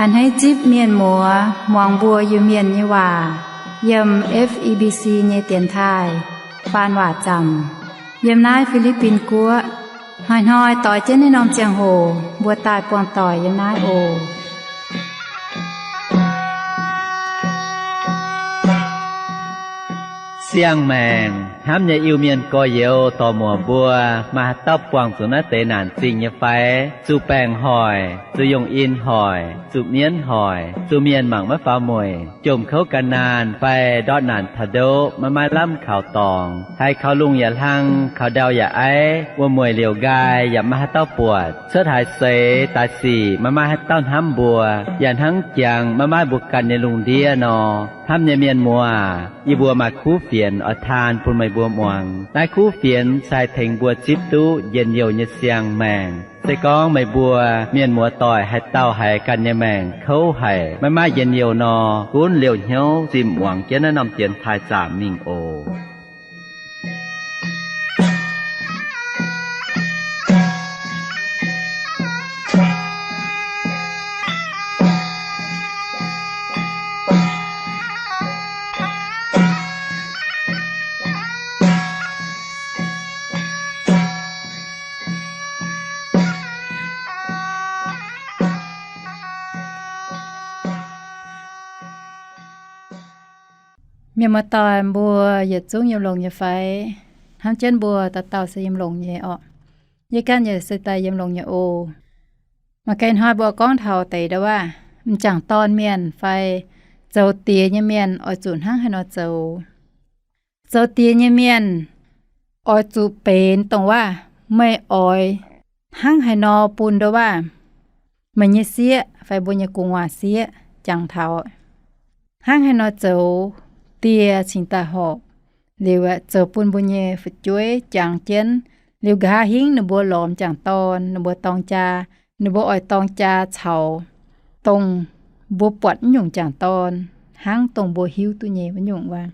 A'hneiv zipv mienh muoz muangx mbuo Iu-Mienh nyei waac yiem F E B C nyei dienx taaih faan waac zaamc yiem naaiv Fi^li^bin Guoqv. Hnoi-hnoi doix jienv naaiv norm ziangh hoc mbuo daaih buangh doic yiem naaiv oc. Siang-maengc hnamv nyei Iu-Mienh gorx-youz dorc-muoc mbuo, maaih haaix dauh buangh zuqc naaiv deix naanc zingh nyei fai? Zuqc baengc hoic, zuqc yongh in hoic, zuqc mienv hoic, zuqc mienh mangc maiv faaux mueic, jomc kouv gan naanh fai ndortv naanc taux ndoqv maiv maaih lamh kaux dorngx, haiz kaux lungh yaac hlang, kaux ndau yaac aiv, wuom-mueic liouc nqaai yaac maiv maaih haaix dauh buatc, cuotv haaix seix daaih sic maiv maaih haaix dauh hnamv mbuo, yaac hnangv jangx maiv maaih mbuo ganh nyei lungh ndiev nor. Hnamv nyei mienh muoz, yie mbuo maaih kuv fienx oix taan bun meih mbuo muangx. Naaiv kuv fienx se haih tengx mbuo zipv duqv njien-youh nyei siang-maengc. Se gorngv meih mbuo mienh muoz-doic haaix dauh haiz ganh nyei maengc kouv haic, maiv maaih njien-youh nor, gunv liouh hnyouv zinh muangx jienv naaiv norm dienx taaih zaamc mingh oc. Mienh muoz-doic mbuo yietc zungv yiem longx nyei fai? Hnamv jienv mbuo dauh dauh se yiem longx nyei orqc. Yie ganh yaac se daaih yiem longx nyei oc. Mangc gaax hnoi mbuo gorngv taux deix ndau wuov, m'jangc dorn mienh fai zoux diex nyei mienh oix zuqc hnangv haaix nor zoux. Zoux diex nyei mienh oix zuqc benx dongh wuov, meih oix hnangv haaix nor bun ndau wuov meih nyei sieqv fai mbuo nyei gu'nguaaz-sieqv jangx taux hnangv haaix nor zoux, die cingx daaih horpc, liuz zoux bun mbuo nyei fu'jueiv jangx jienv, liuz nqa'haav hingv ninh mbuo lorz m'jangc dorn, ninh mbuo dorng jaa, ninh mbuo oix dorng jaa caux dongh mbuo buatc wuov nyungc m'jangc dorn, hnangv dongh mbuo hiuv duqv nyei wuov nyungc waac.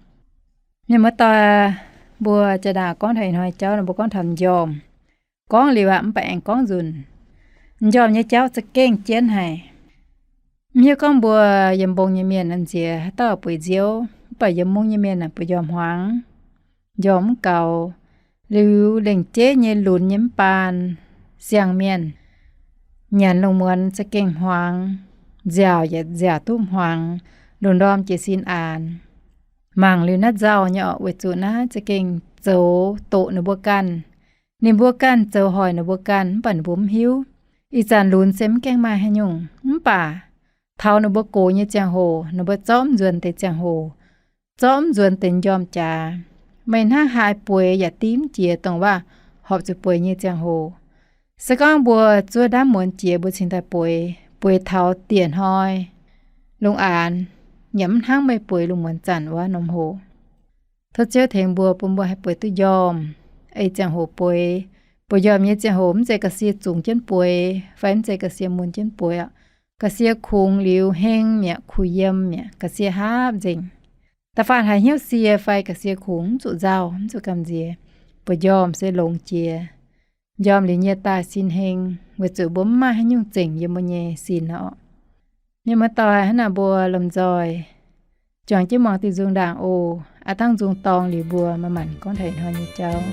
Mienh muoz-doic, mbuo jaa-ndaangc gorngv taux ih hnoi jauv nor, mbuo gorngv taux m'njormh. Gorngv liuz aqv, mv baac aengx gorngv nzunc. M'njormh nyei jauv za'gengh jienv haic. Mv hiuv gorngv mbuo yiem mbong nyei mienh nziex haaix dauh bueix nziouv, mv baac yiem mungv nyei mienh aeqv, bueix njormh hmuangx, njormh mv gaux. Liuz lengc jeiv nyei lunx nyei mv baan siang-mienh, nyanc lungh muonz za'gengh hmuangx, nziaauc yaac nziaauc duqv hmuangx, lunx ndorm jiez sin aanx. Mangc liuz naaiv nzauh nyei orqc, weic zuqc naaiv za'gengh zoux doqc ninh mbuo ganh. Ninh mbuo ganh zoux hoic ninh mbuo ganh, mv baac ninh mbuo mv hiuv. Ih zanc lunx se mv gaengh maaih haaix nyungc, mv baac taux ninh mbuo gox nyei ziangh hoc, ninh mbuo zorqv mv nzuonx deix ziangh hoc, zorqv mv nzuonx deix m'njormh jaax. Meih hnangv haaix bueix yaac div mv jiex dongh waac horpc zuqc bueix nyei ziangh hoc. Se gorngv mbuo zuov ndaamv muonz jiex mbuo cingx daaih bueix, bueix taux dieh hnoi lungh aanx, yaac mv hnangv meih bueix lungh muonz zanc wuov norm hoc. Tov Ziouv tengx mbuo bun mbuo haih bueix duqv njormh. Ei ziangh hoc bueix, bueix njormh nyei ziangh hoc mv zeiz ga'sie zungx jienv bueix, fai mv zeiz ga'sie mun jienv bueix aqv. Ga'sie kungx liuz heng mi'aqv, kuh yiem mi'aqv, ga'sie haapv nzengc. Da'faanh haiz hnyouv sie fai ga'sie kungx mv zuqc nzauh, mv zuqc gamh nziex. Bueix njormh se longx jiex. Njormh liuz nyie daaih sin heng, weic zuqc mbuo mv maaih haaix nyungc zengc yiem mbuo nyei sin orqc. Mienh muoz-doic, hnangv naaic mbuo lomh nzoih juangc jienv muangx diuh nzung ndaangc oc. Aav dangh nzung dorng liuz mbuo maaih maanc gorngv taux ih hnoi nyei jauv.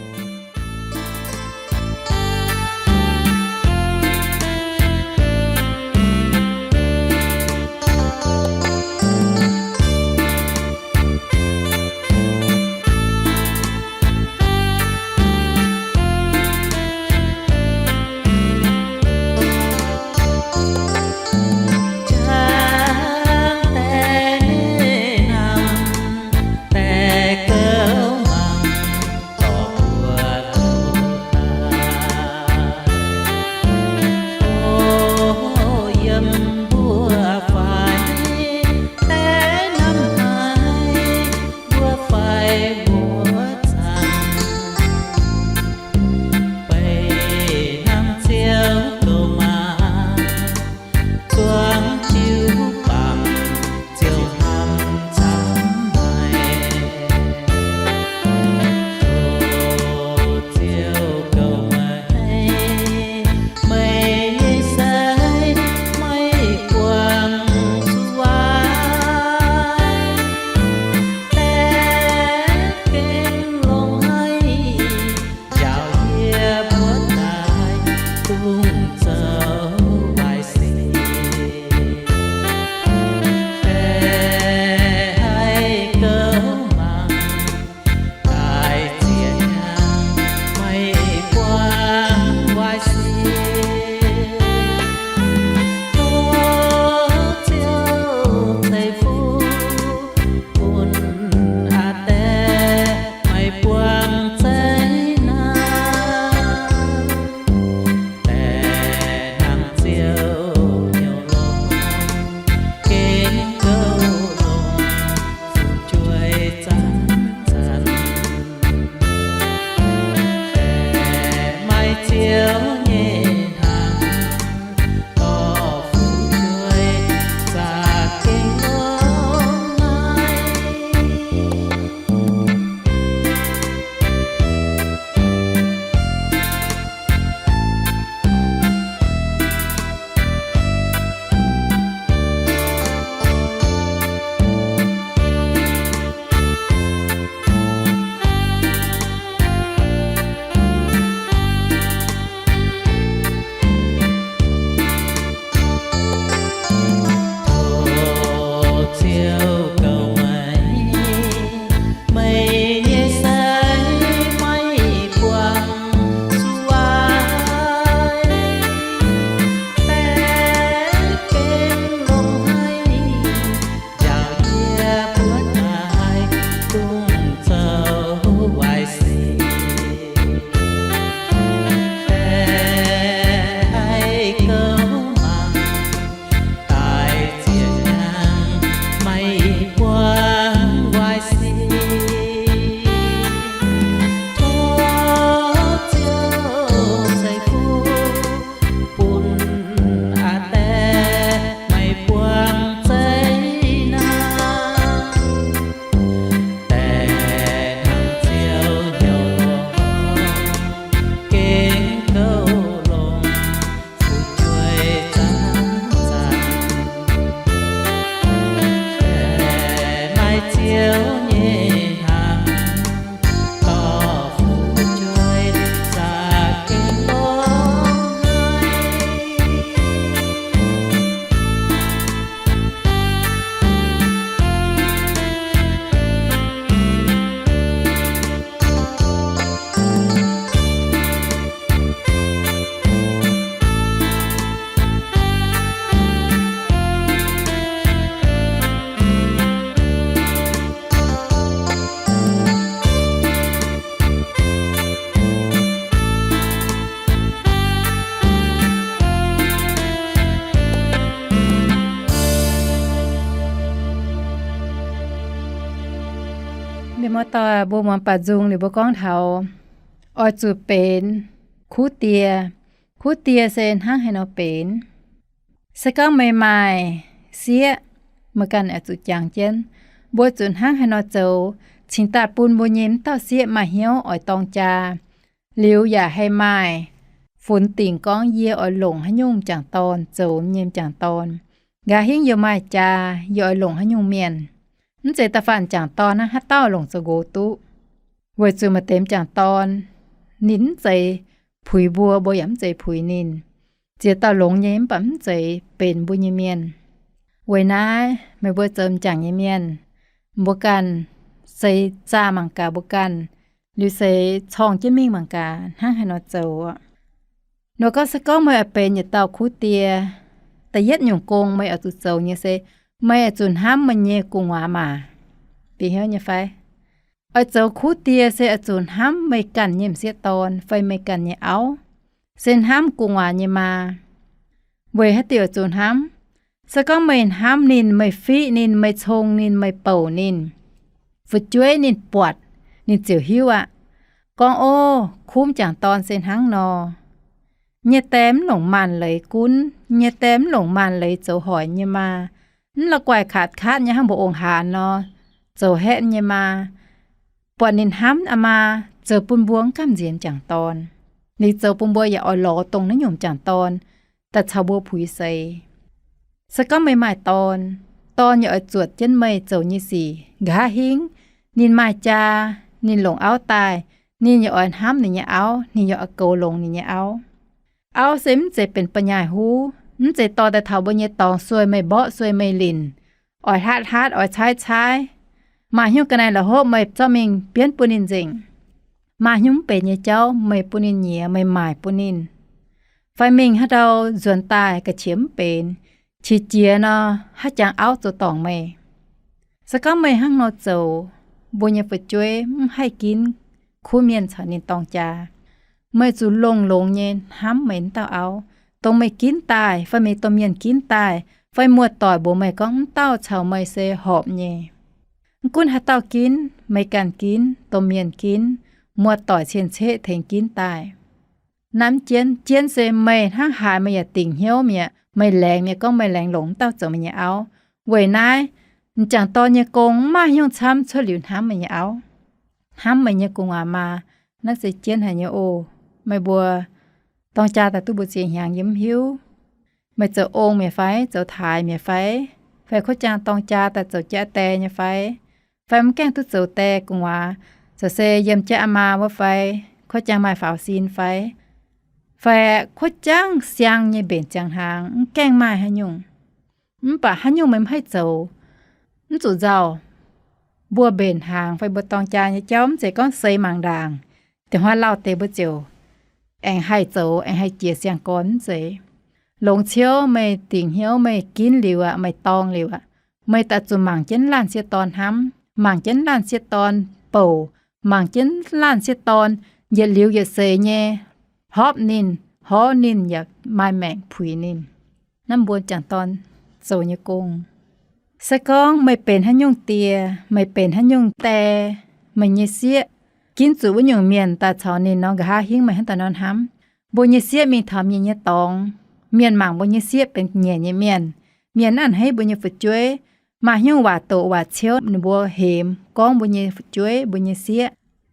Gouv gouv meih, meih nyei sai maiv buangh zuqc waac. Deix gengh longx haic, njaaux yie buonv haic, dungx zoux waaic sic. Deix haih gouv mangc, daaih zieqc hnyangx maiv buangh waaic sic. Tov Ziouv ceix fuqv bun aa die maiv buangh zeiv naaiv. Deix hnangv Ziouv hnyouv gengh gouv longx, fu'jueiv zanc-zanc. Deix maaih Ziouv nyei hnaangx, dorh fu'jueiv za'gengh longx haic. Mienh muoz-doic, mbuo muangx baac nzung liuz mbuo gorngv taux oix zuqc benx kuv die. Kuv die se hnangv haaix nor benx? Se gorngv meih maaih sieqv, meih ganh oix zuqc jangx jienv, mbuo zuqc hnangv haaix nor zoux cingx daaih bun mbuo nyei m'dauh sieqv maaih hnyouv oix dorng jaa, liuz yaac haih maaih funx dingc gorngv yie oix longc haaix nyungc m'jangc dorn zoux nyei m'jangc dorn. Nqa'haav hingv yie maaih jaa, yie oix longc haaix nyungc mienh. Mv zeiz da'faanh m'jangc dorn hnangv haaix dauh longc zoux nqox duqv. Weic zuqc maaih deix m'jangc dorn ninh mv zeiz puix mbuo, mbuo yaac mv zeiz puix ninh. Ziex dauh longx nyei mv baac mv zeiz benx mbuo nyei mienh. Weic naaiv meih mbuo zoux m'jangc nyei mienh, mbuo ganh seix zaah mangc gaax mbuo ganh, liuz seix corng jienv mingh mangc gaax hnangv haaix nor zoux. Nor gorngv se gorngv meih oix benx yietc dauh kuv die, da'yietv nyungc gong meih oix zuqc zoux nyei se, meih oix zuqc hnamv meih nyei gu'nguaaz maah! Bieqc hnyouv nyei fai? Oix zoux kuv die se oix zuqc hnamv meih ganh nyei m'sieqv dorn fai meih ganh nyei auv, se hnamv gu'nguaaz nyei maa. Weic haaix diuc oix zuqc hnamv? Se gorngv meih hnamv ninh, meih fiqv ninh, meih cong ninh, meih bouc ninh, fu'jueiv ninh buatc, ninh ziouc hiuv aqv. Gorngv, ov, kuv m'jangc dorn se hnangv nor. Nyei die mv longc maanc leiz gunv, nyei die mv longc maanc leiz zoux hoic nyei maa. Mv la'guaih katv-katv nyei hnangv mbuo ong-haaix nor, zoux haeqv nyei maa. Buatc ninh hnamv aa maa, zoux bun mbuo mv gamh nziex m'jangc dorn. Ninh zoux bun mbuo yaac oix lorz dongh naaiv nyungc m'jangc dorn daaih caux mbuo puix seix. Se gorngv meih maaih dorn, dorn yaac oix zuotc jienv meih zoux nyei sic. Nqa'haav hingv ninh maaih jaa, ninh longc auv daaih, ninh yaac oix hnamv ninh nyei auv, ninh yaac oix goux longx ninh nyei auv. Auv se mv zeiz benx ba'nyaaic huv, mv zeiz dorh daaih taux mbuo nyei dorngx sueih meih mborqv sueih meih linc, oix hlaatv hlaatv, oix caaiv caaiv. Maaih hnyouv ga'naaiv la'hopv meih zorqv mingh bienv bun ninh nzengc. Maaih hnyouv mv benx nyei jauv meih bun ninh nyiex, meih maaic bun ninh. Fai mingh haaix ndau nzuonx daaih ga'qiex mv benx, qiex jiez nor, haaix jangx auv zoux dorngc meih. Se gorngv meih hnangv nor zoux, mbuo nyei fu'jueiv mv haih ginv kuv mienh caux ninh dorng jaa. Meih zuqc longx-longx nyei hnamv meih wuov dauh auv, dongh meih ginv daaih fai meih domh mienh ginv daaih, fai muoz-doic mbuox meih gorngv wuov dauh caux meih se horpc nyei. Mv gunv haaix dauh ginv, meih ganh ginv, domh mienh ginv, muoz-doic cien-ceqv tengx ginv daaih. Nanv jienv, jienv se meih hnangv haaix meih yaac dingc hnyouv mi'aqv. Meih laengz mi'aqv gorngv meih laengz longc wuov dauh zoux meih nyei auv. Weic naaiv, m'jangc dorn nyei gong mv maaih hnyouv camv cuotv liuz hnamv meih nyei auv, hnamv meih nyei gu'nguaaz maa. Naaiv se jienv haic nyei oc. Meih mbuo dorng jaa daaih duqv mbu'ziex hnyangx yie mv hiuv. Meih zoux ong mi'aqv fai, zoux taaix mi'aqv fai, fai kuov jaang dorng jaa daaih zoux jienv aa die nyei fai, fai mv gaengh duqv zoux die gu'nguaaz, zoux se yiem jienv aa maa wuov fai, kuov jaang maaih faaux sin fai, fai kuov jaang siang nyei mbenc ziangh hnaangx, mv gaengh maaih haaix nyungc. Mv baac haaix nyungc meih mv haih zoux, mv zuqc nzauh. Mbuo mbenc hnaangx fai mbuo dorng jaa nyei jauv mv zeiz gorngv seix mangc ndaangc, da'hnoi lauh deix mbuo ziouc aengx haih zoux, aengx haih jiex siang-gorn mv zeiz. Longc ciouv meih dingc hnyouv, meih ginv liuz aqv, meih dorng liuz aqv, meih daaih zuqc mangc jienv laanh sieqv dorn hnamv, mangc jienv laanh sieqv dorn bouc, mangc jienv laanh sieqv dorn yietc liuz yietc seix nyei hopv ninh, horv ninh, yaac maaih maengc puix ninh. Naaiv mbuo m'jangc dorn zoux nyei gong. Se gorngv meih benx haaix nyungc die, meih benx haaix nyungc die, meih nyei sieqv ginv zuqc wuov nyungc mienh daaih caux ninh nor, nqa'haav hingv meih hnangv daaih nor hnamv. Mbuo nyei sieqv mingh taux mienh nyei dorngx, mienh mangc mbuo nyei sieqv benx nyanc nyei mienh, mienh a'hneiv mbuo nyei fu'jueiv, maaih hnyouv waac doqc waac ciouv ninh mbuo hemx gorngv mbuo nyei fu'jueiv, mbuo nyei sieqv.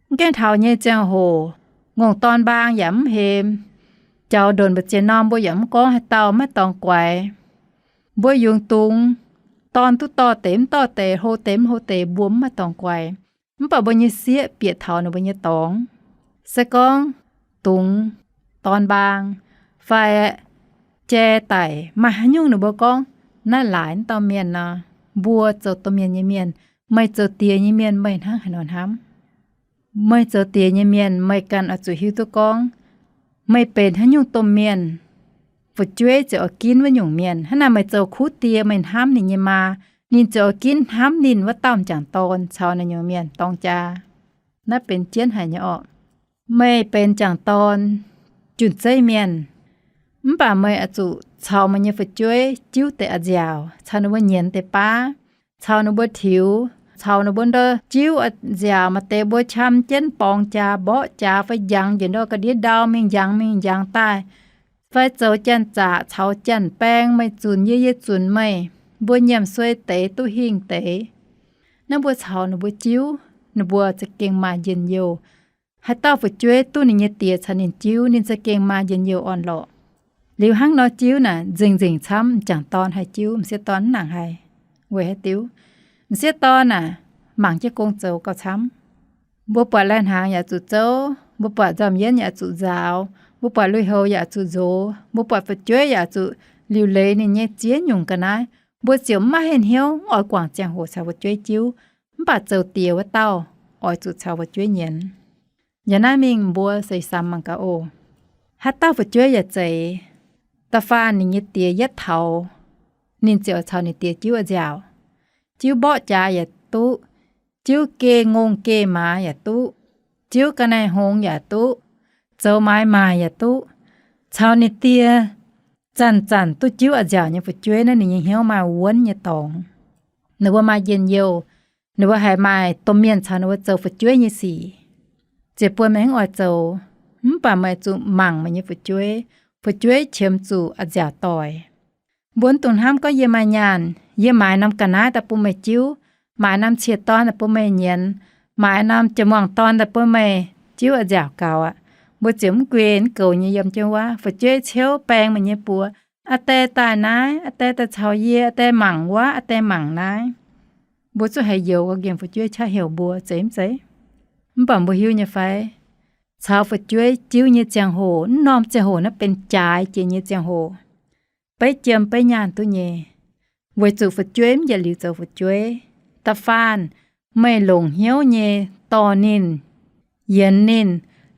Mv gaengh taux nyei ziangh hoc, ngongh dorn mbaang yaac mv hemx, jaux ndonc mbu'ziex norm mbuo yaac mv gorngv haaix dauh maiv dorngx guaix. Mbuo yungz dungz, dorn duqv dorh deix mv dorh deix, hlo deix mv hlo deix, mbuo mv maaih dorngx guaix. Mv baac mbuo nyei sieqv bieqc taux ninh mbuo nyei dorngx, se gorngv dungz, dorn mbaang, fai jai daic, maaih haaix nyungc ninh mbuo gorngv, naaiv laaix mv dauh mienh nor, mbuo zoux domh mienh nyei mienh, meih zoux diex nyei mienh meih hnangv haaix nor hnamv? Meih zoux diex nyei mienh meih ganh oix zuqc hiuv duqv gorngv, meih benx haaix nyungc domh mienh, fu'jueiv ziouc oix ginv wuov nyungc mienh. Hnangv naaic meih zoux kuv die meih hnamv ninh nyei maa, ninh ziouc oix ginv hnamv ninh wuov dauh m'jangc dorn caux naaiv nyungc mienh dorng jaa. Naaiv benx jienv haic nyei orqc. Meih benx m'jangc dorn, jun-zeiv mienh, mv baac meih oix zuqc caux meih nyei fu'jueiv jiuv deix a'nziaauc, caux ninh mbuo nyienz deix baav, caux ninh mbuo tiux, caux ninh mbuo ndau jiuv a'nziaauc. Maaih deix mbuo qam jienv borngz jaax mborqv jaax fai njangx njiec ndau ga'ndiev ndau mingh njangx mingh njangx daaih, fai zoux janx-zaqc caux janx-baeng, meih zunc yie, yie zunc meih, mbuo nyiemc suei deix duqv hingh deix. Naaiv mbuo caux ninh mbuo jiuv, ninh mbuo za'gengh maaih njien-youh. Haaix dauh fu'jueiv duqv ninh nyei diex caux ninh jiuv, ninh za'gengh maaih njien-youh orn-lorqc. Liuz hnangv nor jiuv naaic nzengc-nzengc camv m'jangc dorn haih jiuv, m'sieqv dorn mv nangc haiz. Weic haaix diuc? M'sieqv dorn aah, mangc jienv gong zoux gauh camv. Mbuo buatc lai-hnaangx yaac zuqc zouv, mbuo buatc nzauh yienv yaac zuqc nzaaux, mbuo buatc lui-houx yaac zuqc nzox, mbuo buatc fu'jueiv yaac zuqc liuc leiz ninh nyei ziex nyungc ga'naaiv. Mbuo ziouc mv maaih hnyouv, mv oix guangc ziangh hoc caux fu'jueiv jiuv. Mv baac zoux diex wuov dauh oix zuqc caux fu'jueiv nyienz. Yaac naaiv mingh mbuo seix samx mangc gaax oc. Haaix dauh fu'jueiv yaac zeiz. Da'faanh ninh nyei diex yietv taux, ninh ziouc caux ninh diex jiuv a'nziaauc. Jiuv mborqv jaax yaac duqv, jiuv geh ngongh geh maaz yaac duqv, jiuv ga'naaiv hngongx yaac duqv, zoux maaiz maaic yaac duqv. Caux ninh diex zanc-zanc duqv jiuv a'nziaauc nyei fu'jueiv naaiv, ninh nyei hnyouv maaih wuonv nyei dorngx. Ninh mbuo maaih njien-youh, ninh mbuo haiz maaih domh mienh caux ninh mbuo zoux fu'jueiv nyei sic. Ziouc bun meih mv oix zoux, mv baac meih zuqc mangc meih nyei fu'jueiv. Fu'jueiv qiemx zuqc a'nziaauc doic. Mbuo mv dungx hnamv gorngv yie maaih nyaanh, yie maaiz norm ga'naaiv daaih bun meih jiuv, maaiz norm cie-dorn daaih bun meih nyienz, maaiz norm jiex muangh dorn daaih bun meih jiuv a'nziaauc gaux aqv. Mbuo ziouc mv guei mv goux nyei yiem jienv wuov. Fu'jueiv ciouv baeng meih nyei buoz, aa die daaih naaiv, aa die daaih caux yie, aa die mangc wuov, aa die mangc naaiv. Mbuo zuqc haiz youz gauh nqemh fu'jueiv qaqv heuc mbuo, zeiz mv zeiz? Mv baac mbuo hiuv nyei fai, caux fu'jueiv jiuv nyei ziangh hoc, mv norm ziangh hoc naaiv benx jaaix jiex nyei ziangh hoc, beiv jiem beiv nyaanh duqv nyei. Weic zuqc fu'jueiv mv yietc liuz zoux fu'jueiv. Da'faanh meih longc hnyouv nyei dorh ninh, yienz ninh,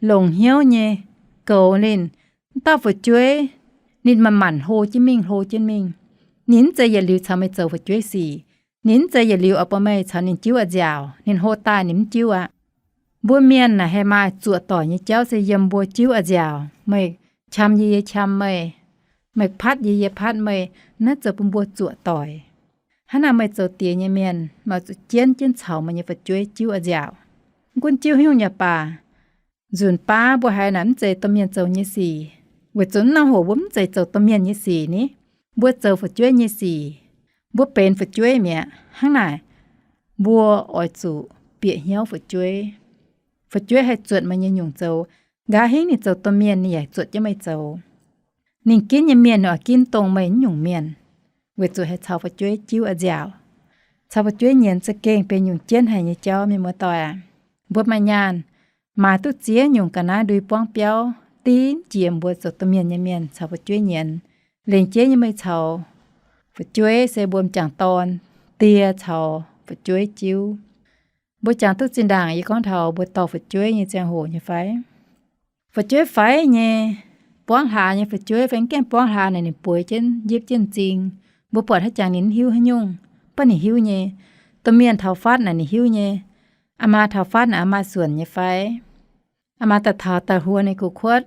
longc hnyouv nyei goux ninh, mv dauh fu'jueiv ninh manc-manc hlo jienv mingh, hlo jienv mingh. Ninh mv zeiz yietc liuz caux meih zoux fu'jueiv sic. Ninh mv zeiz yietc liuz oix bun meih caux ninh jiuv a'nziaauc, ninh hlo daaih ninh mv jiuv aqv. Mbuo mienh naaic haih maaih zuoqc doic nyei jauv se yiem mbuo jiuv a'nziaauc, meih qam yie, yie qam meih, meih patv yie, yie patv meih, naaiv zoux bun mbuo zuoqc doic. Hnangv naaic meih zoux diex nyei mienh, meih zuqc jienv jienv caux meih nyei fu'jueiv jiuv a'nziaauc. Mv gunv jiuv haaix nyungc yaac baac, nzunc baav mbuo haiz naaic mv zeiz domh mienh zoux nyei sic, weic zuqc mv norm hoc mbuo mv zeiz zoux domh mienh nyei sic ni. Mbuo zoux fu'jueiv nyei sic. Mbuo benx fu'jueiv mi'aqv. Hnangv naaic, mbuo oix zuqc bieqc hnyouv fu'jueiv. Fu'jueiv haih zuotc meih nyei nyungc zoux. Nqa'haav hingv ninh zoux domh mienh, ninh yaac zuotc jienv meih zoux. Ninh ginv nyei mienh ninh oix ginv dongh meih nyungc mienh, weic zuqc haih caux fu'jueiv jiuv a'nziaauc. Caux fu'jueiv nyienz za'gengh benx nyungc jienv haic nyei jauv, mienh muoz-doic aac. Mbuo maaih nyaanh, maaiz duqv ziex nyungc ga'naaiv ndui buangv biauv, div jiex mbuo zoux domh mienh nyei mienh caux fu'jueiv nyienz. Lengc jeiv nyei meih caux fu'jueiv se mbuo m'jangc dorn, die caux fu'jueiv jiuv. Mbuo jangx duqv zinh ndaangc yie gorngv taux mbuo dorh fu'jueiv nyei ziangh hoc nyei fai? Fu'jueiv faix nyei, buangv hlaax nyei fu'jueiv fai mv gaengh buangv hlaax naaic ninh bueix jienv, yipv jienv m'zing. Mbuo buatc haiz jangx ninh mv hiuv haaix nyungc, mv baac ninh hiuv nyei. Domh mienh taux fatv naaic ninh hiuv nyei. Aa maa taux fatv naaic aa maa suonc nyei fai? Aa maa daaih taux daaih huox ninh gu'kuotv,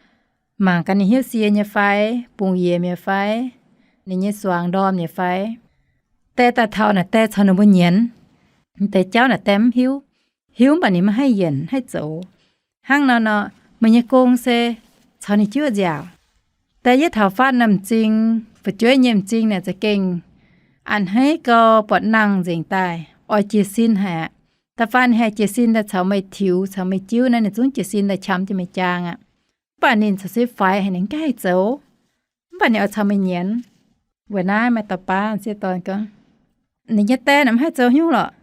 mangc gaax ninh hnyouv sie nyei fai, bungx yiez mi'aqv fai, ninh nyei suangx ndorm nyei fai. Die daaih taux naaic die caux ninh mbuo nyienz. Die jauv naaic die mv hiuv. Hiuv mv baac ninh maiv haih yienc, mv haih zoux. Hnangv nor nor, meih nyei gong se caux ninh jiuv nziaauc. Die yietv taux fatv naaic m'zing, fu'jueiv nyei m'zing naaic za'gengh a'hneiv gau, buatc nangh nzengc daaih, oix jiez sin haic aqv. Da'faanh ninh haih jiez sin daaih caux meih tiux, caux meih jiuv naaic, ninh zungv jiez sin daaih qam jienv meih jaang aqv. Mv baac ninh caux se faix haic, ninh mv gaengh haih zoux. Mv baac ninh oix caux meih nyienz. Weic naaiv maaih dauh baav sieqv dorn gorngv, ninh nyei die naaic mv haih zoux haaix nyungc lorqc,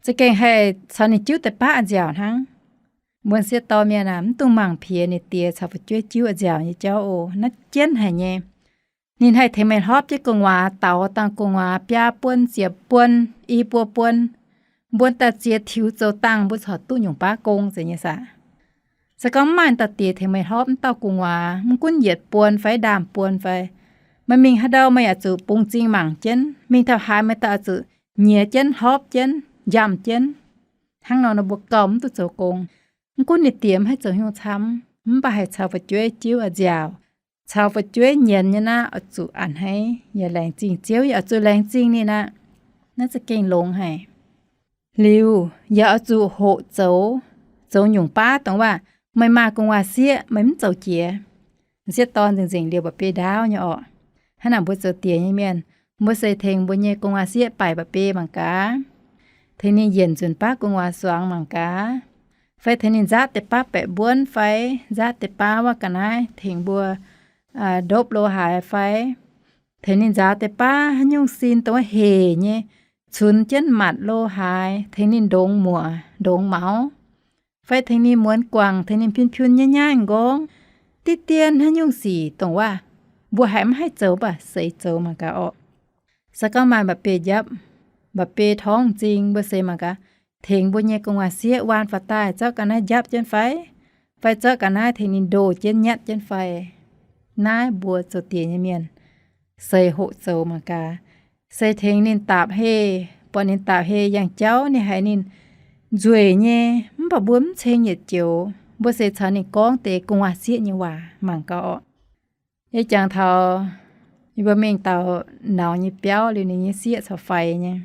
za'gengh haih caux ninh jiuv deix baav a'nziaauc hnangv. Mbuo sieqv dorn mienh aah, mv dungx mangc piex ninh die caux fu'jueiv jiuv a'nziaauc nyei jauv oc. Naaiv jienv haic nyei. Ninh haih tengx meih hlopv jienv gu'nguaaz, daux dangh gu'nguaaz biaa buon, ziepc buon, i buo buon, mbuo daaih ziex tiux zoux dangh, mbuo corc duqv nyungc baav gong zeiz nyei saah. Se gorngv mv maaih dauh diex tengx meih hlopv mv dauh gu'nguaaz, mv gunv yietc buon fai ndaamv-buon fai, meih mingh haaix ndau meih yaac zuqc bungx m'zing mangc jienv. Mingh taux haaix meih daaih oix zuqc nyiex jienv, hlopv jienv, njamv jienv. Hnangv nor nor mbuo gauh mv duqv zoux gong. Mv gunv ninh diex mv haih zoux haaix nyungc camv, mv baac haih caux fu'jueiv jiuv a'nziaauc, caux fu'jueiv nyienz nyei naaiv oix zuqc a'hneiv yaac laengz zingh Ziouv, yaac oix zuqc laengz zingh ninh aqv. Naaiv za'gengh longx haic. Liuz yaac oix zuqc hoqc zoux, zoux nyungc baav dongh waac meih maaih gu'nguaaz-sieqv meih mv zoux jiex. M'sieqv dorn nzengc-nzengc liouh mba'biei ndaauv nyei orqc. Hnangv naaic mbuo zoux diex nyei mienh, mbuo se tengx mbuo nyei gu'nguaaz-sieqv baaic mba'biei mangc gaax, tengx ninh yienc nzunc baav gu'nguaaz suangx mangc gaax, fai tengx ninh nzaatv deix baav baeqc mbuonv fai nzaatv deix baav wuov ga'naaiv tengx mbuo ndopv lo haaix fai, tengx ninh nzaaux deix baav haaix nyungc sin dongh wuov hec nyei, cunx jienv matc lo haaix, tengx ninh ndongx muoc ndongx maux, fai tengx ninh muonz guangc, tengx ninh piun-piun nyaiv nyaiv m'nqorngv, diqv dien haaix nyungc sic dongh waac mbuo haiz mv haih zoux mv baac seix zoux mangc gaax orqc. Se gorngv maaih mba'biei njapv, mba'biei torngv m'zing, mbuo seix mangc gaax, tengx mbuo nyei gu'nguaaz-sieqv waan faaux daaih zorqv ga'naaiv njapv jienv fai, fai zorqv ga'naaiv tengx ninh ndoh jienv nyatv jienv fai. Naaiv mbuo zoux diex nyei mienh seix hoqc zoux mangc gaax. Seix tengx ninh daapc heh, buatc ninh daapc heh yangh jauv, ninh haiz ninh nzueic nyei, mv baac mbuo mv ceng yietc joux, mbuo seix caux ninh gorngv deix gu'nguaaz-sieqv nyei waac mangc gaax orqc. Yie jangx taux yie mbuo mingh taux nauz nyei biauv liuz, ninh nyei sieqv caux faix nyei.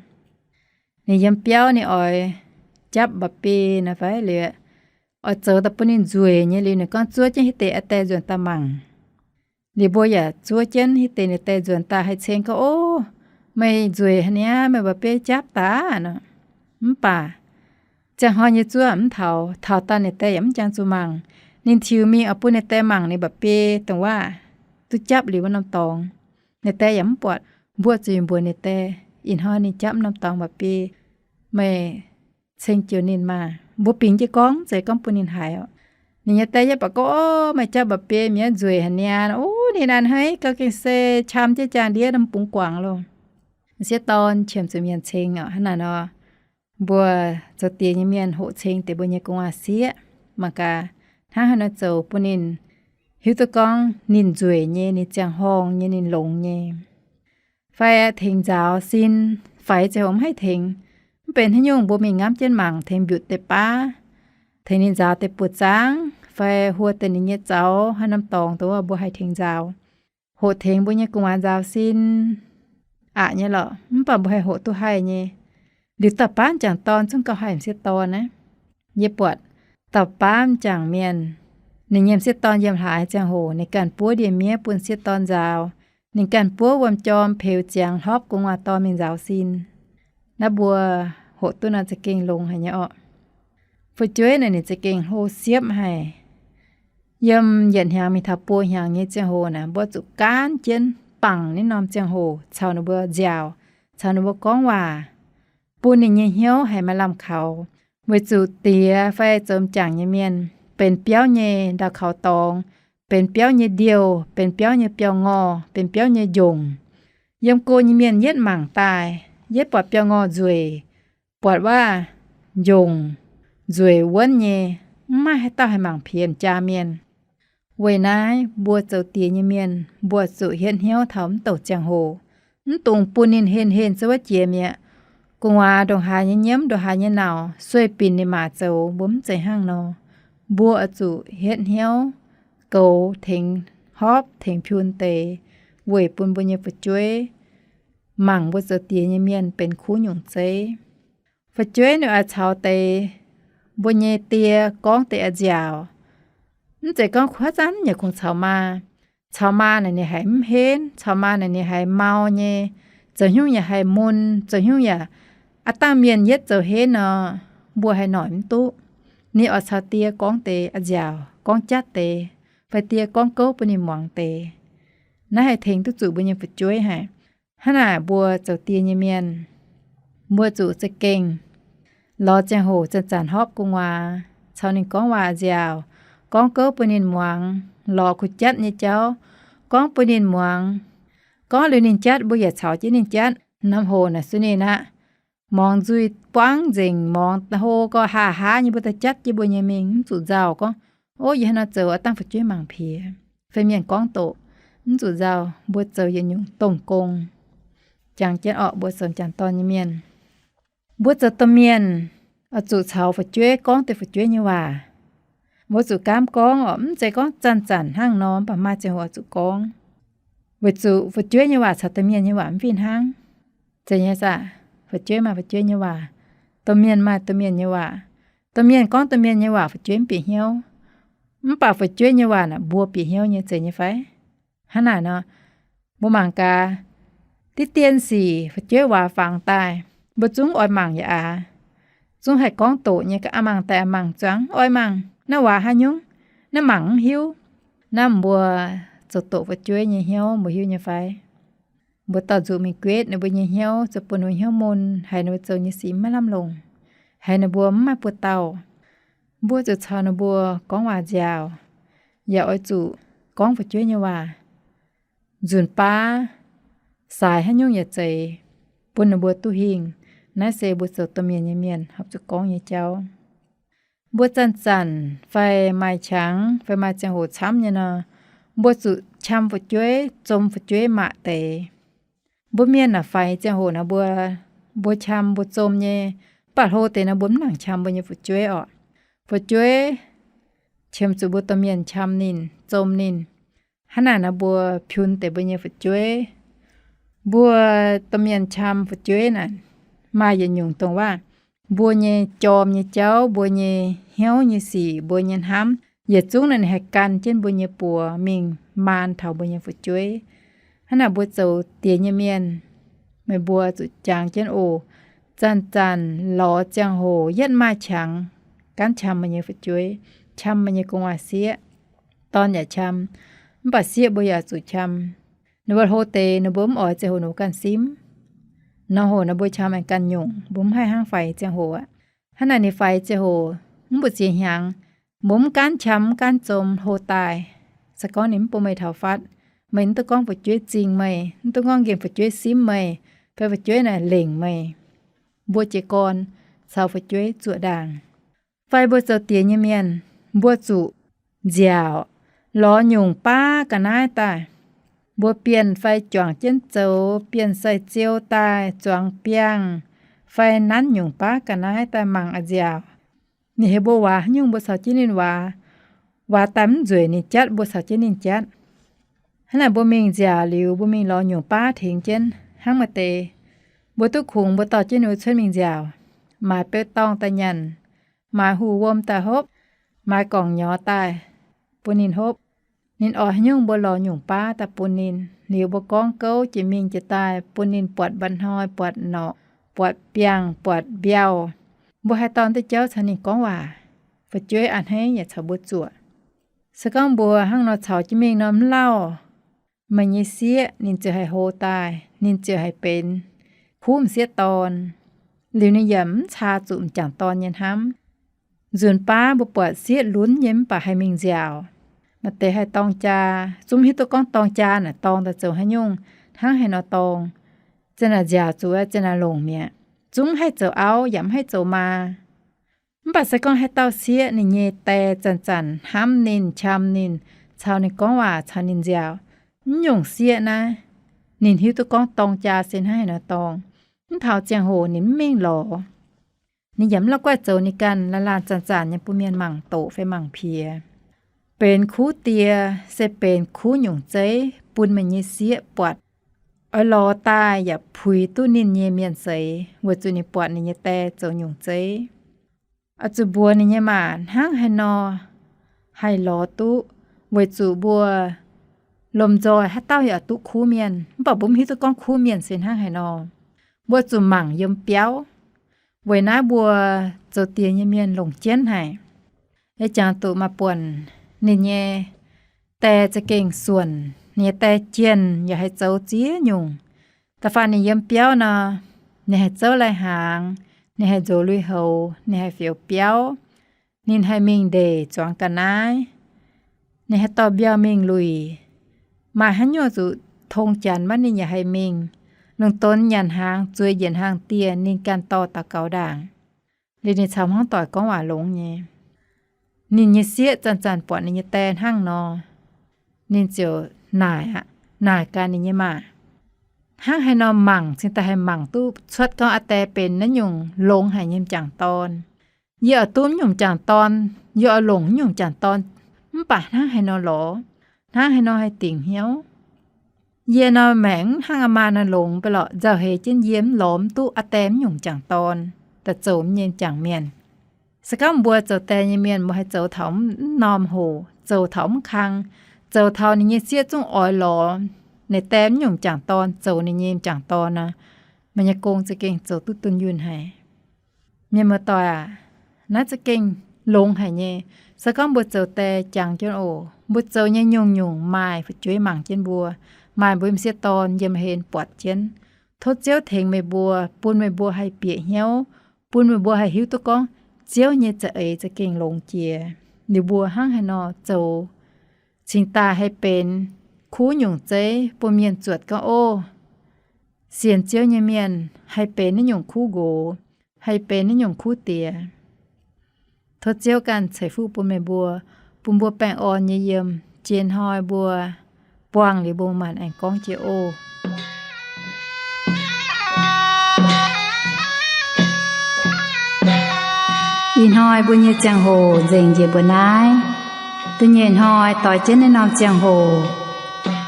Ninh yiem biauv ninh oix japv mba'biei naaiv fai liuz, oix zoux daaih bun ninh nzueic nyei liuz, ninh gorngv zuov jienv hitv deix a'daih nzuonx daaih mangc. Liuz mbuo yaac zuov jienv hitv deix ninh daeh nzuonx daaih haih ceng gorngv, Ov, meih nzueic haic niaa, meih mba'biei japv daaih nor. Mv baac ziangh hnoi nyei zuov mv taux, taux daaih ninh daeh yaac mv jangx zuqc mangc. Ninh tiux mingh oix bun ninh daeh mangc ninh mba'biei dongh waac duqv japv liuz wuov norm dorngx. Ninh daeh yaac mv buatc, mbuoqc zuqc mbuox ninh daeh, Ih hnoi ninh japv norm dorngx mba'biei, meih ceng jiouc ninh maah! Mbuo bingx jienv gorngv, mv zeiz gorngv bun ninh haiz oc. Ninh nyei daeh yaac baac gorngv, Ov, meih japv mba'biei mi'aqv, nzueic haic niaa. Ov, ninh a'hneiv gau, gengh se qam jienv jaang-ndiev norm bungx guangc loh. M'sieqv dorn qiemx zuqc mienh ceng oc. Hnangv naaic nor, mbuo zoux diex nyei mienh hoqc ceng deix mbuo nyei gu'nguaaz-sieqv mangc gaax, hnangv haaix nor zoux bun ninh hiuv duqv gorngv ninh nzueic nyei, ninh ziangh horngh nyei, ninh longx nyei. Fai tengx nzaaux sin, faix ziangh hoc mv haih tengx, mv benx haaix nyungc, mbuo mingh ngamv jienv mangc, tengx mbiutc deix baav, tengx ninh nzaaux deix buoz-zaangv fai huo deix ninh nyei zaux, haaix norm dorngx dongh wuov mbuo haih tengx nzaaux. Hoqc tengx mbuo nyei gu'nguaaz nzaaux sin aqc nyei lorqc, mv baac mbuo haih hoqc duqv haih nyei. Liuz dauh baav m'jangc dorn zungv gauh haih m'sieqv dorn naaiv. Yie buatc dauh baav m'jangc mienh, ninh nyei m'sieqv dorn yiem hlaax ziangh hoc ninh ganh buov ndie-miev bun sieqv dorn nzaaux. Ninh ganh buov wuom-jorm peux ziangx hlopv gu'nguaaz dorn mingh nzaaux sin. Naaiv mbuo hoqc duqv nor za'gengh longx haic nyei orqc. Fu'jueiv naaic ninh za'gengh hlo siepv haic. Yiem yietc hnyangx mingh taux buo hnyangx nyei ziangh hoc naaic, mbuo zuqc gaanv jienv bangc naaiv norm ziangh hoc caux ninh mbuo nziaauc, caux ninh mbuo gorngv waac, bun ninh nyei hnyouv haiz maaih lamh kaux. Weic zuqc diex fai zoux m'jangc nyei mienh benx biauv nyei ndau-kaux dorngx, benx biauv nyei ndiouh, benx biauv nyei biauv-ngorh, benx biauv nyei njongc. Yiem go nyei mienh yietv mangc daaih, yietv buatc biauv-ngorh nzueic, buatc waav njongc nzueic wuonv nyei, mv maaih haaix dauh haih mangc piex jaa mienh. Weic naaiv mbuo zoux diex nyei mienh mbuo zuqc hietv hnyouv taux mv douc ziangh hoc, mv dungx bun ninh henh henh se wuov jiex mi'aqv. Gu'nguaaz ndongc haaix nyei nyiemv, ndongc haaix nyei nauc, sueih binc ninh maac zoux, mbuo mv zeiz hnangv nor. Mbuo oix zuqc hietv hnyouv goux, tengx hopv, tengx piun deix, weic bun mbuo nyei fu'jueiv mangc mbuo zoux diex nyei mienh benx kuv nyungc zeiv. Fu'jueiv ninh oix caux deix mbuo nyei die gorngv deix a'nziaauc. Mv zeiz gorngv kuv zanv yaac kungx caux maa. Caux maa naaic ninh haiz mv henv, caux maa naaic ninh haiz mau nyei, zoux hnyouv yaac haiz mun, zoux hnyouv yaac, aav dangh mienh yietv zoux henv nor, mbuo haiz noic mv duqv. Ninh oix caux die gorngv deix a'nziaauc, gorngv jatv deix, fai die gorngv gouv bun ninh muangx deix. Naaiv haih tengx duqv zuqc mbuo nyei fu'jueiv haic. Hnangv naaic mbuo zoux die nyei mienh, mbuo zuqc za'gengh lorz ziangh hoc zanc-zanc hopv gu'nguaaz, caux ninh gorngv waac a'nziaauc, gorngv gouv bun ninh muangx, lorz kuh jatv nyei jauv gorngv bun ninh muangx. Gorngv liuz ninh jatv, mbuo yaac caux jienv ninh jatv. Norm hoc naaic suv ninh aqv, morngx nzuih buangv nzengc, morngx hlo gau, haa haa nyei, mbuo daaih jatv jienv mbuo nyei mingh, mv zuqc nzauh gorngv, Ov, yie hnangv nor zoux aav dangh fu'jueiv mangc piex fai mienh gorngv doqc. Mv zuqc nzauh, mbuo zoux yietc nyungc dongh gong. Jangx jienv orqc, mbuo zoux m'jangc dorn nyei mienh, mbuo zoux domh mienh oix zuqc caux fu'jueiv gorngv deix fu'jueiv nyei waac. Mbuo zuqc gaamv gorngv orqc, mv zeiz gorngv zanc-zanc hnangv nor, mv baac maaih ziangh hoc oix zuqc gorngv, weic zuqc fu'jueiv nyei waac caux domh mienh nyei waac mv fih hnangv. Zeiz nyei saah? Fu'jueiv maaih fu'jueiv nyei waac, domh mienh maaih domh mienh nyei waac. Domh mienh gorngv domh mienh nyei waac, fu'jueiv mv bieqc hnyouv. Mv baac fu'jueiv nyei waac naaic mbuo bieqc hnyouv nyei, zeiz nyei fai? Hnangv naaic nor, mbuo mangc gaax, diqv dien sic fu'jueiv waac fangx daaih, mbuo zungv oix mangc yaac aav, zungv haih gorngv doqc nyei, aa mangc daaih aa mangc, zuangx oix mangc naaiv waac haaix nyungc, naaiv mangc mv hiuv. Naaiv mbuo zoux doqc fu'jueiv nyei hnyouv mbuo hiuv nyei fai? Mbuo dorh nzuqc mingh guetv ninh mbuo nyei hnyouv, zoux bun ninh mbuo hnyouv mun, haiz ninh mbuo zoux nyei sic maiv lamh longc, haiz ninh mbuo mv maaih buoz-dauh. Mbuo zuqc caux ninh mbuo gorngv waac nziaauc, yaac oix zuqc gorngv fu'jueiv nyei waac. Nzunc baav saaix haaix nyungc yaac zeiz, bun ninh mbuo duqv hingh. Naaiv se mbuo zoux domh mienh nyei mienh horpc zuqc gorngv nyei jauv. Mbuo zanc-zanc fai maaih qangx fai maaih ziangh hoc camv nyei nor, mbuo zuqc qam fu'jueiv, zom fu'jueiv maaih deix. Mbuo mienh naaic faix ziangh hoc naaic mbuo, mbuo qam mbuo zom nyei, mv baac hlo deix nor mbuo mv nangc qam mbuo nyei fu'jueiv orqc. Fu'jueiv qiemx zuqc mbuo domh mienh qam ninh, zom ninh. Hnangv naaic nor mbuo piun deix mbuo nyei fu'jueiv. Mbuo domh mienh qam fu'jueiv naaic, maaih yietc nyungc dongh waac, mbuo nyei jorm nyei jauv, mbuo nyei hnyouv nyei sic, mbuo nyei hnamv, yietc zungv naaic ninh haih gan jienv mbuo nyei buoz mingh maan taux mbuo nyei fu'jueiv. Hnangv naaic mbuo zoux diex nyei mienh, meih mbuo zuqc jangx jienv oc. Zanc-zanc lorz ziangh hoc yietv maaih qangx, gaanv qam meih nyei fu'jueiv, qam meih nyei gu'nguaaz-sieqv. Dorn yaac qam, mv baac sieqv mbuo yaac zuqc qam. Ninh mbuo hlo deix ninh mbuo mv oix ziangh hoc ninh mbuo ganh simv. Norm hoc naaic mbuo qam aengx ganh nyungc, mbuo mv haih hnangv faix ziangh hoc aqv. Hnangv naaic ninh faix ziangh hoc mv mbu'ziex hnyangx, mbuo mv gaanv qam mv gaanv zom hlo daaih, se gorngv ninh mv bun meih taux fatv, meih mv duqv gorngv fu'jueiv zingh meih, mv duqv gorngv nqemh fu'jueiv simv meih, fai fu'jueiv naaic lengc meih. Mbuo jiez gorn caux fu'jueiv zuoqc ndaangc. Fai mbuo zoux diex nyei mienh, mbuo zuqc nziaauc, lorz nyungc baav ga'naaiv daaih. Mbuo bienh fai juangc jienv zoux, bienh sai-ziou daaih, zuangx biangh, fai nanv nyungc baav ga'naaiv daaih mangc a'nziaauc. Ninh heuc mbuo waac haaix nyungc mbuo caux jienv ninh waac. Waac daaih mv nzueic ninh jatv, mbuo caux jienv ninh jatv. Hnangv naaic mbuo mingh nziaauc liuz, mbuo mingh lorz nyungc baav tengx jienv hnangv maaih deix. Mbuo duqv kungx mbuo dorh jienv ninh mbuo cuotv mingh nziaauc, maaiz beu dorngh daaih nyanc, maaiz hu wuom daaih hopv, maaiz gorngv nyorx daaih bun ninh hopv. Ninh oix haaix nyungc mbuo lorz nyungc baav daaih bun ninh. Liuz mbuo gorngv gouv jiex mingh jiex daaih bun ninh buatc mba'hnoi, buatc norqc, buatc biangh, buatc mbiauh. Mbuo haih dorh diuh jauv caux ninh gorngv waac. Fu'jueiv a'hneiv yaac caux mbuo zuoqc. Se gorngv mbuo hnangv nor caux jienv mingh nor mv lauh. Meih nyei sieqv ninh ziouc haih hlo daaih, ninh ziouc haih benx kuv m'sieqv dorn. Liuz ninh yaac mv caa zuqc m'jangc dorn nyei hnamv. Nzunc baav mbuo buatc sieqv lunx nyei mv baac haih mingh nziaauc. Maaih deix haih dorng jaa, zungv hiuv duqv gorngv dorng jaa naaic dorng daaih zoux haaix nyungc, hnangv haaix nor dorng. Zinh naaic nziaauc zuqc, zinh naaic longc mi'aqv. zungv haih zoux auv yaac mv haih zoux maa. Mv baac se gorngv haaix dauh sieqv ninh nyei die zanc-zanc hnamv ninh, qam ninh, caux ninh gorngv waac, caux ninh nziaauc, mv nyungc sieqv naaiv, ninh hiuv duqv gorngv dorng jaa se hnangv haaix nor dorng. Mv taux ziangh hoc ninh mv mingh lorz. Ninh yaac mv la'guaih zoux ninh ganh, laanh laanh zanc-zanc nyei bun mienh mangc doqc fai mangc piex. Benx kuv die se benx kuv nyungc zeiv bun meih nyei sieqv buatc. Oix lorz daaih yaac puix duqv ninh nyei mienh seix, weic zuqc ninh buatc ninh nyei die zoux nyungc zeiv. Oix zuqc mbuox ninh nyei maa hnangv haaix nor haih lorz duqv, weic zuqc mbuo lomh nzoih haaix dauh yaac duqv kuv mienh, mv baac mbuo mv hiuv duqv gorngv kuv mienh se hnangv haaix nor. Mbuo zuqc mangc yiem biauv. Weic naaiv mbuo zoux die nyei mienh longc jienv haic. Yie jangx duqv maaih buonc ninh nyei die za'gengh suonc, ninh nyei die jienh yaac haih zoux ziex nyungc. Da'faanh ninh yiem biauv nor, ninh haih zouv lai-hnaangx, ninh haih nzox lui-houx, ninh haih fioux biauv, ninh haih mingh ndeic zuangx ga'naaiv, ninh haih dorh mbiauh mingh luic. Maaih haaix nyungc zuqc tong janx maiv ninh yaac haih mingh. Lungh donx nyanc hnaangx zueiz njiec hnaangx dieh ninh ganh dorh daux gaux ndaangc. Liuz ninh caux hmuangv doic gorngv waac longx nyei. Ninh nyei sieqv zanc-zanc buatc ninh nyei die hnangv nor, ninh ziouc naaic aqv, naaic gaax ninh nyei maa, hnangv haaix nor mangc cingx daaih haih mangc duqv cuotv gorngv aa die benx naaiv nyungc longx haic nyei m'jangc dorn. Yie oix duqv m'nyungc m'jangc dorn, yie oix longc m'nyungc m'jangc dorn, mv baac hnangv haaix nor lorz, hnangv haaix nor haih dingc hnyouv? Yie nor maengc mv hnangv aa maa nor longx beiv lorqc, nzauh heix jienv yie mv lorz mv duqv aa die m'nyungc m'jangc dorn, daaih zoux m'nyei m'jangc mienh. Se gorngv mbuo zoux die nyei mienh, mbuo haih zoux taux mv norm hoc, zoux taux mv kang, zoux taux ninh nyei sieqv zungv oix lorz ninh die m'nyungc m'jangc dorn zoux ninh nyei m'jangc dorn nor, meih nyei gong za'gengh zoux duqv dunh yunh haic. Mienh muoz-doic aac, naaiv za'gengh longx haic nyei. Se gorngv mbuo zoux die jangx jienv oc, mbuo zoux nyei nyungc-nyungc maaih fu'jueiv mangc jienv mbuo, maaih mbuo m'sieqv dorn yiem hlen buatc jienv. Tov Ziouv tengx meih mbuo, bun meih mbuo haih bieqc hnyouv, bun meih mbuo haih hiuv duqv gorngv Ziouv nyei za'eix za'gengh longx jiex. Liuz mbuo hnangv haaix nor zoux cingx daaih haih benx kuv nyungc zeiv bun mienh zuotc gorngv, ov, sienx Ziouv nyei mienh haih benx naaiv nyungc kuv nqox, haih benx naaiv nyungc kuv diex. Tov Ziouv ganh ceix fuqv bun meih mbuo, bun mbuo baengh orn nyei yiem. Jiex hnoi mbuo buangh liuz mbuo maanc aengx gorngv jiex oc. Ih hnoi mbuo nyei ziangh hoc nzengc njiec mbuo naaiv. Da'nyeic hnoi doix jienv naaiv norm ziangh hoc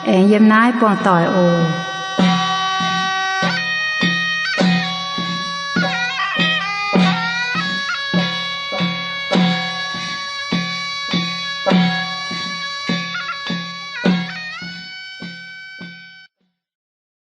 aengx yiem naaiv buangh doic oc.